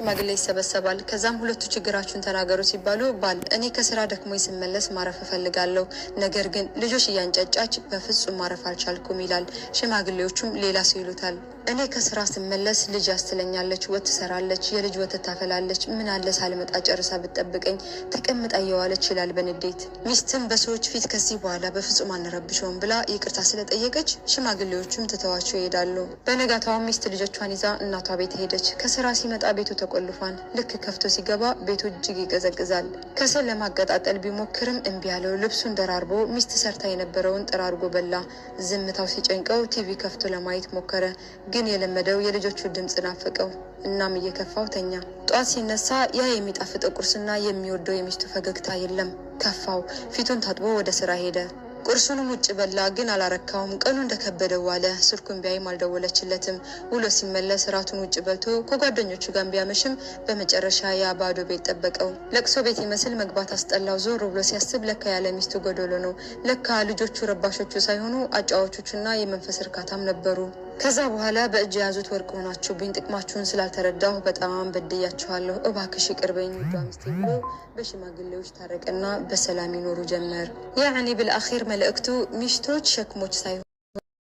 ሽማግሌ ይሰበሰባል። ከዛም ሁለቱ ችግራችሁን ተናገሩ ሲባሉ ባል እኔ ከስራ ደክሞኝ ስመለስ ማረፍ እፈልጋለሁ፣ ነገር ግን ልጆች እያንጫጫች በፍጹም ማረፍ አልቻልኩም ይላል። ሽማግሌዎቹም ሌላ ሰው ይሉታል። እኔ ከስራ ስመለስ ልጅ ያስትለኛለች፣ ወጥ ትሰራለች፣ የልጅ ወተት ታፈላለች። ምን አለ ሳልመጣ ጨርሳ ብትጠብቀኝ ተቀምጣ እየዋለች ይላል በንዴት። ሚስትም በሰዎች ፊት ከዚህ በኋላ በፍጹም አንረብሸውም ብላ ይቅርታ ስለጠየቀች ሽማግሌዎቹም ትተዋቸው ይሄዳሉ። በነጋታውም ሚስት ልጆቿን ይዛ እናቷ ቤት ሄደች። ከስራ ሲመጣ ቤቱ ተቆልፏል። ልክ ከፍቶ ሲገባ ቤቱ እጅግ ይቀዘቅዛል። ከሰል ለማቀጣጠል ቢሞክርም እምቢ አለው። ልብሱን ደራርቦ ሚስት ሰርታ የነበረውን ጠራርጎ በላ። ዝምታው ሲጨንቀው ቲቪ ከፍቶ ለማየት ሞከረ። ግን የለመደው የልጆቹ ድምፅ ናፈቀው። እናም እየከፋው ተኛ። ጧት ሲነሳ ያ የሚጣፍጠው ቁርስና የሚወደው የሚስቱ ፈገግታ የለም። ከፋው። ፊቱን ታጥቦ ወደ ስራ ሄደ። ቁርሱንም ውጭ በላ፣ ግን አላረካውም። ቀኑ እንደከበደው ዋለ። ስልኩን ቢያይም አልደወለችለትም። ውሎ ሲመለስ ራቱን ውጭ በልቶ ከጓደኞቹ ጋር ቢያመሽም በመጨረሻ ያ ባዶ ቤት ጠበቀው። ለቅሶ ቤት ይመስል መግባት አስጠላው። ዞር ብሎ ሲያስብ ለካ ያለ ሚስቱ ጎደሎ ነው። ለካ ልጆቹ ረባሾቹ ሳይሆኑ አጫዋቾቹና የመንፈስ እርካታም ነበሩ። ከዛ በኋላ በእጅ የያዙት ወርቅ ሆናችሁብኝ፣ ጥቅማችሁን ስላልተረዳሁ በጣም በድያችኋለሁ፣ እባክሽ ይቅር በይኝ ውዷ ሚስቴ ብሎ በሽማግሌዎች ታረቀና በሰላም ይኖሩ ጀመር። يعني بالأخير መልእክቱ ሚስቶች ሸክሞች ሳይሆኑ